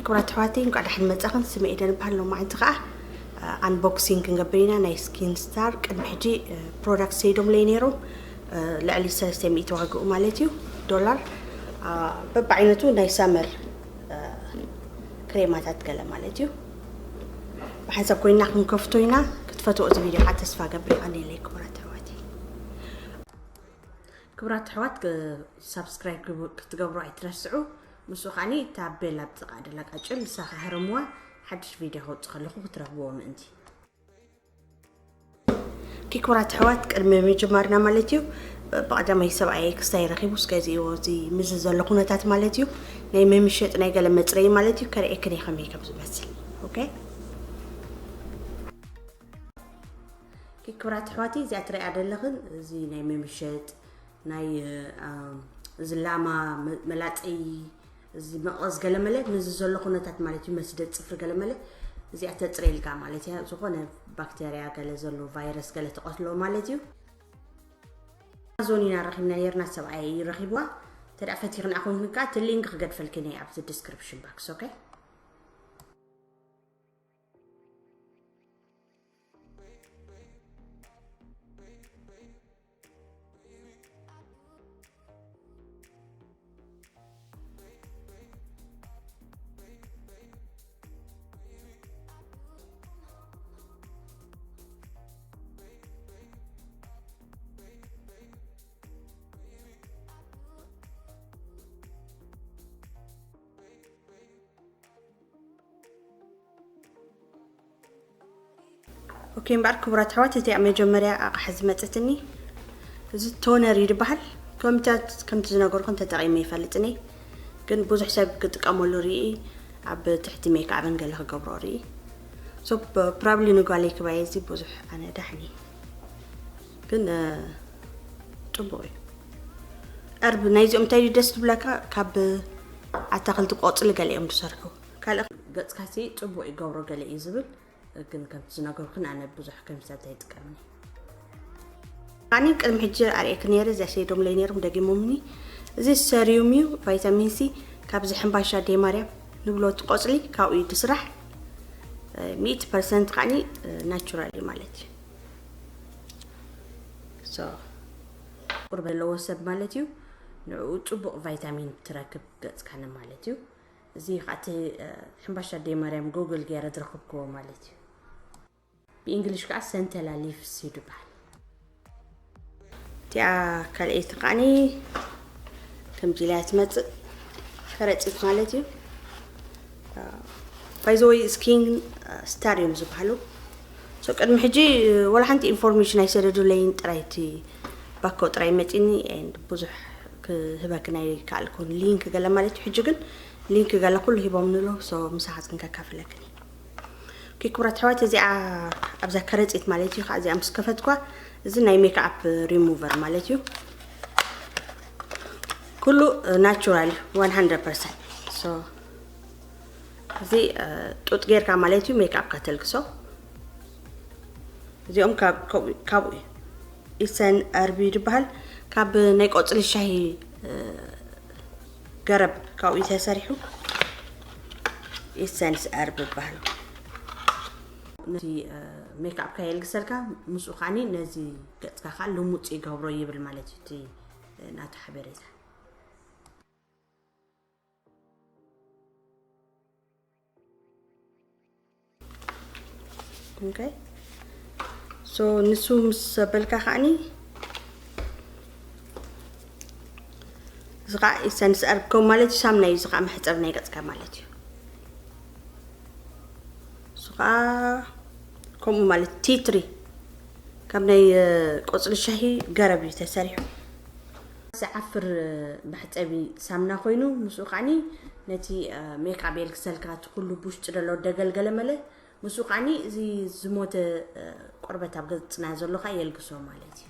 ክቡራት ኣሕዋተይ፣ እንኳዕ ደሓን መጻኹም። ስመ ኤደን እበሃል። ሎማዓንቲ ከኣ ኣንቦክሲንግ ክንገብር ኢና ናይ ስኪን ስታር። ቅድሚ ሕጂ ፕሮዳክት ሰይዶምለይ ነይሮም፣ ልዕሊ ሰለስተ ሚእቲ ዋግኡ ማለት እዩ፣ ዶላር። በብዓይነቱ ናይ ሳመር ክሬማታት ገለ ማለት እዩ። ብሓንሳብ ኮይና ክንከፍቶ ኢና። ክትፈትዎ እዚ ቪድዮ ከዓ ተስፋ ገብር። ይቐንየለይ ክቡራት ኣሕዋተይ። ክቡራት ኣሕዋት፣ ሳብስክራይብ ክትገብሩ ኣይትረስዑ። ምስኡ ከዓኒ እታ ቤል ኣብ ጥቓ ደላ ቃጭል ንሳ ከህርምዋ፣ ሓድሽ ቪድዮ ከውፅእ ከለኹ ክትረኽብዎ ምእንቲ። ኦኬ፣ ክቡራት ኣሕዋት፣ ቅድሚ ምጅማርና ማለት እዩ፣ ብቐዳማይ ሰብኣይ ክስታይ ረኺቡ፣ እስከ እዚእዎ፣ እዚ ምዝ ዘሎ ኩነታት ማለት እዩ፣ ናይ ምምሸጥ ናይ ገለ መፅረይ ማለት እዩ፣ ከርእየክን እየ ከመይ ከም ዝመስል። ኦኬ። ኦኬ፣ ክቡራት ኣሕዋተይ፣ እዚኣ ትሪኣ ዘለኽን እዚ ናይ ምምሸጥ ናይ፣ እ፣ ኣም፣ እዚ ላማ መ-፣ መላፀይ፣ እዚ መቐስ ገለመለ፣ ነዚ ዘሎ ኩነታት ማለት እዩ፣ መስደድ ፅፍሪ ገለመለ፣ እዚኣ ተፅረየልካ ማለት እያ። ዝኾነ ባክተርያ ገለ ዘሎ፣ ቫይረስ ገለ ተቐትሎ ማለት እዩ። ኣማዞን ኢና ረኺብና ነርና፣ ሰብኣይ እዩ ረኺብዋ። እንተ ደኣ ፈቲኽን ኣኹን ግን ከኣ እቲ ሊንክ ክገድፈልክን እየ ኣብዚ ዲስክሪፕሽን ባክስ፣ ኦኬ? ኦኬ፣ እምበኣር ክቡራት ኣሕዋት፣ እቲ ኣብ መጀመርያ ኣቕሓ ዝመጸትኒ እዚ ቶነር እዩ ዝበሃል። ከምታት-፣ ከምቲ ዝነገርኩን ተጠቒመ ይፈልጥን እየ፣ ግን ብዙሕ ሰብ ክጥቀመሉ ርኢ፣ ኣብ ትሕቲ ሜክኣፕን ገለ ክገብሮ ርኢ። ሶ ፕ-፣ ፕሮባብሊ ንጓለይ ክባየ እዚ ብዙሕ ኣነ ዳሕኒ፣ ግን፣ እ፣ ጽቡቕ እዩ። ኣርብ ናይዚኦም እንታይ ደስ ትብለካ? ካብ ኣታኽልቲ ቆጽሊ ገለ እዮም ዝሰርሑ። ካልእ ገጽካሲ ጽቡቕ ይገብሮ ገለ እዩ ዝብል፣ ግን ከምቲ ዝነገርኩን ኣነ ብዙሕ ከምሳት ኣይጥቀምን። ኣነ ቅድሚ ሕጂ ኣርእየክ ነይረ፣ እዚኣ ሰይዶምለይ ነይሮም ደጊሞምኒ። እዚ ሰሪዩም እዩ፣ ቫይታሚን ሲ፣ ካብዚ ሕምባሻ ደይ ማርያም ንብሎ እቲ ቆጽሊ ካብኡ እዩ ዝስራሕ። ሚእቲ ፐርሰንት ከዓኒ ናቹራል እዩ ማለት እዩ። ሶ፣ ቁርበት ዘለዎ ሰብ ማለት እዩ፣ ንዕኡ ጽቡቕ ቫይታሚን ትረክብ ገጽካነ ማለት እዩ። እዚ ከዓ እቲ፣ እ፣ ሕምባሻ ኣደይ ማርያም ጉግል ገይረ ዝረኸብክዎ ማለት እዩ። ብእንግሊሽ ከዓ ሰንተላ ሊፍስ እዩ ዝበሃል። እቲኣ ካልኣይቲ ከዓኒ ከምዚ ኢላ እያ ትመፅእ፣ ከረፂት ማለት እዩ። ባይ ዘ ወይ ስኪን ስታር እዮም ዝበሃሉ። ሶ ቅድሚ ሕጂ ወላ ሓንቲ ኢንፎርሜሽን ኣይሰደዱለይን፣ ጥራይ እቲ ባኮ ጥራይ መፂኒ፣ ኤንድ ብዙሕ ክህበክን ኣይከኣልኩን፣ ሊንክ ገለ ማለት እዩ። ሕጂ ግን ሊንክ ገለ ኩሉ ሂቦምኒ ኣለዉ። ሶ ምሳኻ ግን ከካፍለክን እየ። ኦኬ፣ ክቡራት ኣሕዋት፣ እዚኣ ኣብዛ ከረፂት ማለት እዩ። ከዓ እዚኣ ምስ ከፈትኳ፣ እዚ ናይ ሜክኣፕ ሪሙቨር ማለት እዩ። ኩሉ ናቹራል እዩ፣ ዋን ሃንድረድ ፐርሰንት። ሶ እዚ፣ እ፣ ጡጥ ጌርካ ማለት እዩ፣ ሜክኣፕ ከተልግሶ። እዚኦም ካብ፣ ካብኡ፣ ካብኡ እዩ። ኢሰን ኣርቢ ዝበሃል፣ ካብ ናይ ቆጽሊ ሻሂ፣ እ፣ ገረብ ካብኡ እዩ ተሰሪሑ። ኢሰንስ ኣርቢ ይበሃል። ነቲ፣ እ፣ ሜክኣፕካ የልግሰልካ፣ ምስኡ ከዓኒ ነዚ ገጽካ ከኣ ልሙጽ ይገብሮ ይብል ማለት እዩ እቲ፣ እ፣ ናቱ ሓበሬታ። ኦኬ። ሶ ንሱ ምስ ሰበልካ ከዓኒ እዚ ከዓ ኢሰንስ ኣርብ ከም ማለት እዩ፣ ሳሙና እዩ። እዚ ከዓ መሕፀቢ ናይ ገፅካ ማለት እዩ። እዚ ከዓ ከምኡ ማለት ቲ ትሪ ካብ ናይ፣ እ፣ ቆፅሊ ሻሂ ገረብ እዩ ተሰሪሑ። ዝዓፍር መሕጸቢ ሳምና ኮይኑ፣ ምስኡ ከዓኒ ነቲ፣ እ፣ ሜክኣፕ የልግሰልካ፣ እቲ ኩሉ ብውሽጢ ዘሎ ደገልገለ መለ፣ ምስኡ ከዓኒ እዚ ዝሞተ፣ እ፣ ቆርበት ኣብ ገጽና ዘሎ ከኣ የልግሶ ማለት እዩ።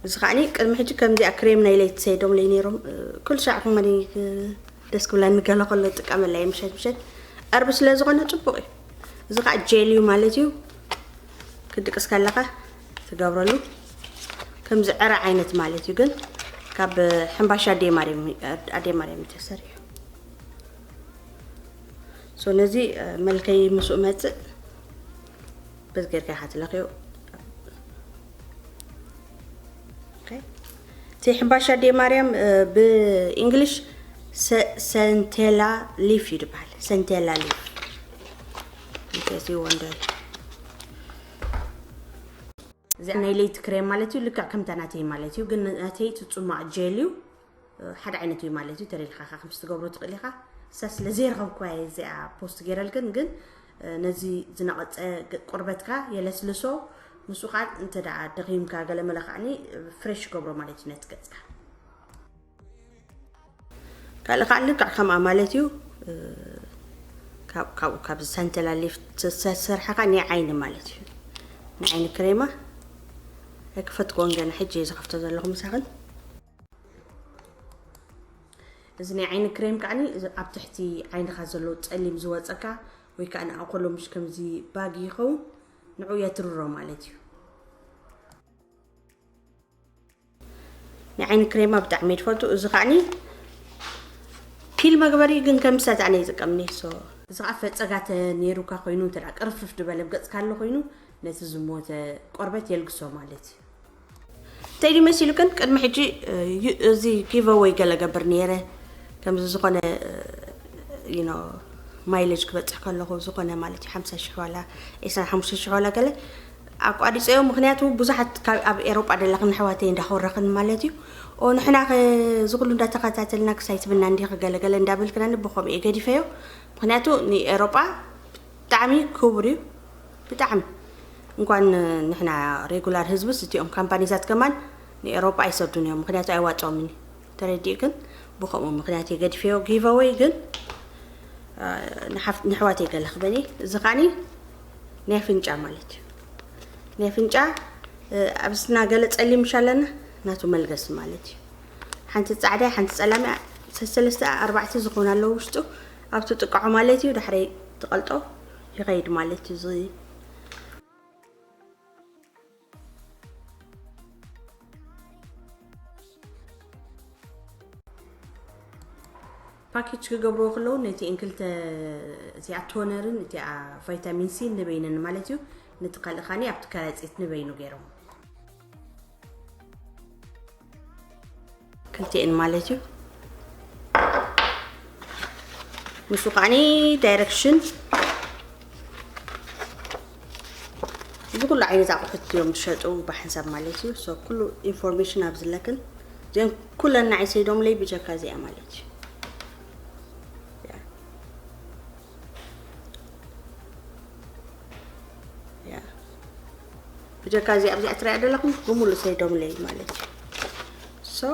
እዚ ከዓኒ ቅድሚ ሕጂ ከምዚኣ ክሬም ናይ ለይቲ ሰይዶምለይ ነይሮም፣ እ፣ ኩሉ ሻዕ ኩመኒ፣ እ፣ ደስ ክብለኒ ገለ ከሎ ጥቀመላ እየ ምሸት ምሸት። ኣርቢ ስለ ዝኾነ ጽቡቕ እዩ። እዚ ከኣ ጄል እዩ ማለት እዩ። ክድቅስ ከለኻ ትገብረሉ። ከምዚ ዕረ ዓይነት ማለት እዩ፣ ግን ካብ ሕምባሻ ኣደይ ማርያም፣ ኣደይ ማርያም እዩ ተሰሪሑ። So ነዚ መልከይ ምስኡ መፅእ በዚ ጌርካ ኢኻ ትለኽዮ። Okay። እቲ ሕንባሻ ኣደይ ማርያም ብእንግሊሽ ሰንቴላ ሊፍ እዩ ዝበሃል። ሰንቴላ ሊፍ። In case you wonder። እዚኣ ናይ ለይቲ ክሬም ማለት እዩ። ልክዕ ከምታ ናተይ ማለት እዩ፣ ግን ናተይ እቲ ጽማቕ ጀል እዩ። ሓደ ዓይነት እዩ ማለት እዩ። ተደሊኻ ከም ትገብሮ ትኽእል ኢኻ። እሳ ስለ ዘይረኸብኩዋ እየ እዚኣ ፖስት ገይረልክን፣ ግን ነዚ ዝነቐጸ ቆርበትካ የለስልሶ። ምስኡ ከዓ እንተ ደኣ ደኺምካ ገለ መለ ከዓኒ ፍሬሽ ይገብሮ ማለት እዩ ነቲ ገጽካ። ካልእ ከዓ ልክዕ ከምኣ ማለት እዩ። ካብኡ ካብ ሰንተላ ሊፍ ዝተሰርሐ ከዓ ናይ ዓይኒ ማለት እዩ። ናይ ዓይኒ ክሬማ ኣይክፈትክዎን ገና፣ ሕጂ እየ ዝኸፍቶ ዘለኹ ምሳኽን። እዚ ናይ ዓይኒ ክሬም ከዓኒ ኣብ ትሕቲ ዓይንኻ ዘሎ ጸሊም ዝወጸካ ወይ ከዓ ንኣኮሎ ምሽ ከምዚ ባጊ ይኸውን፣ ንዑ የትርሮ ማለት እዩ። ናይ ዓይኒ ክሬማ ብጣዕሚ እየ ዝፈቱ። እዚ ከዓኒ ፒል መግበሪ ግን ከም ሰታን እየ ዝጥቀምኒ። So እዚ ከዓ ፈፀጋ ተነይሩካ ኮይኑ እንተ ደኣ ቅርፍፍ ዝበለ ገፅካ ኣሎ ኮይኑ ነቲ ዝሞተ ቆርበት የልግሶ ማለት እዩ። እንታይ ድዩ መሲሉ ግን ቅድሚ ሕጂ እዚ ጊቨወይ ገለ ገብር ነይረ፣ ከምዚ ዝኾነ ማይለጅ ክበፅሕ ከለኹ ዝኾነ ማለት እዩ ሓምሳ ሽሕ ዋላ ዒስራን ሓሙሽተ ሽሕ ዋላ ገለ ኣቋሪፀዮ። ምክንያቱ ብዙሓት ኣብ ኤሮጳ ደለኽን ኣሕዋተይ እንዳኾረኽን ማለት እዩ። ኦ ንሕና እዚ ኩሉ እንዳተኸታተልና ክሳይ ትብና እንዲኺ ገለገለ እንዳበልክናኒ ብኸምኡ እየ ገዲፈዮ። ምክንያቱ ንኤሮጳ ብጣዕሚ ክቡር እዩ። ብጣዕሚ እንኳን ንሕና ሬጉላር ህዝብስ እቲኦም ካምፓኒታት ከማን ንኤሮጳ ኣይሰዱን እዮም፣ ምክንያቱ ኣይዋፅኦምን እዩ። ተረዲእክን? ብኸምኡ ምክንያት እየ ገዲፈዮ። ጊቨወይ ግን ንሓሕዋተይ ገለ ክበኒ። እዚ ከዓኒ ናይ ኣፍንጫ ማለት እዩ። ናይ ኣፍንጫ ኣብስና ገለ ጸሊም ምሽ ኣለና ናቱ መልገሲ ማለት እዩ። ሓንቲ ጻዕዳ ሓንቲ ጸላም ሰለስተ ኣርባዕተ ዝኾኑ ኣለዉ ውሽጡ ኣብቲ ጥቃዖ ማለት እዩ። ዳሕረይ ትቐልጦ ይኸይድ ማለት እዩ። እዚ ፓኬጅ ክገብርዎ ከለዉ ነቲ እንክልተ እቲኣ ቶነርን እቲኣ ቫይታሚን ሲ ንበይነን ማለት እዩ። ነቲ ካልእ ካኒ ኣብቲ ከረፂት ንበይኑ ገይሮም ክልቲኤን ማለት እዩ። ምስኡ ከዓኒ ዳይሬክሽን እዚ ኩሉ ዓይነት ኣቑሑት እዮም ዝሸጡ ብሓንሳብ ማለት እዩ። So ኩሉ ኢንፎርሜሽን ኣብዚ ኣለክን። እዚኦም ኩለን ንዓይ ሰይዶምለይ ብጀካ እዚኣ ማለት እዩ። ብጀካ እዚ ኣብዚኣ ትሪኣ ዘለኹም ብምሉእ ሰይዶምለይ ማለት እዩ። So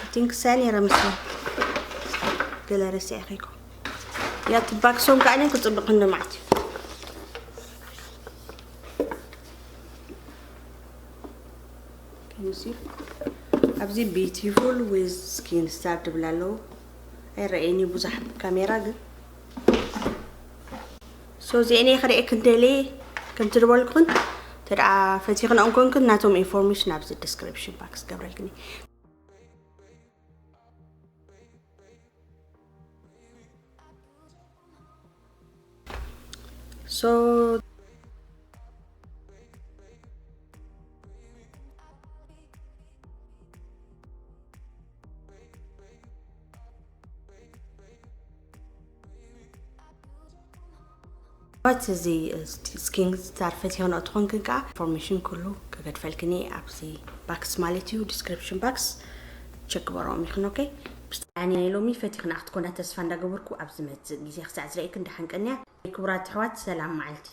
I think ሳኒ ረምሲ ገለ ረሲዐ ከይኮ ያቲ ባክሶም ከዓኒ ክፅብቕ ክንዲ ማለት እዩ። ከምዚ ኣብዚ beautiful with skin star ድብል ኣለዉ። ኣይረኣየኒ ብዙሕ ካሜራ ግን። So እዚአን እየ ክርእየክን ደልየ። ከምቲ ዝበልኩኽን ተደኣ ፈቲኽን እንኮንክን ናቶም ኢንፎርሜሽን ኣብዚ ዲስክሪፕሽን ባክስ ገብረልክኒ። So ባት እዚ ስኪን ስታር ፈቲኽን ትኾንክን ከዓ ኢንፎርሜሽን ኩሉ ከገድፈልክኒ ኣብዚ ባክስ ማለት እዩ ዲስክሪፕሽን ባክስ ቸክ በሮም ይኽን። ኦኬ ብስጣኒ ናይ ሎሚ ፈቲኽና ክትኮና ተስፋ እንዳገበርኩ ኣብዚ መፅእ ግዜ ክሳዕ ዝረእክን ደሓን ቀንያ። ክቡራት ኣሕዋት ሰላም መዓልቲ።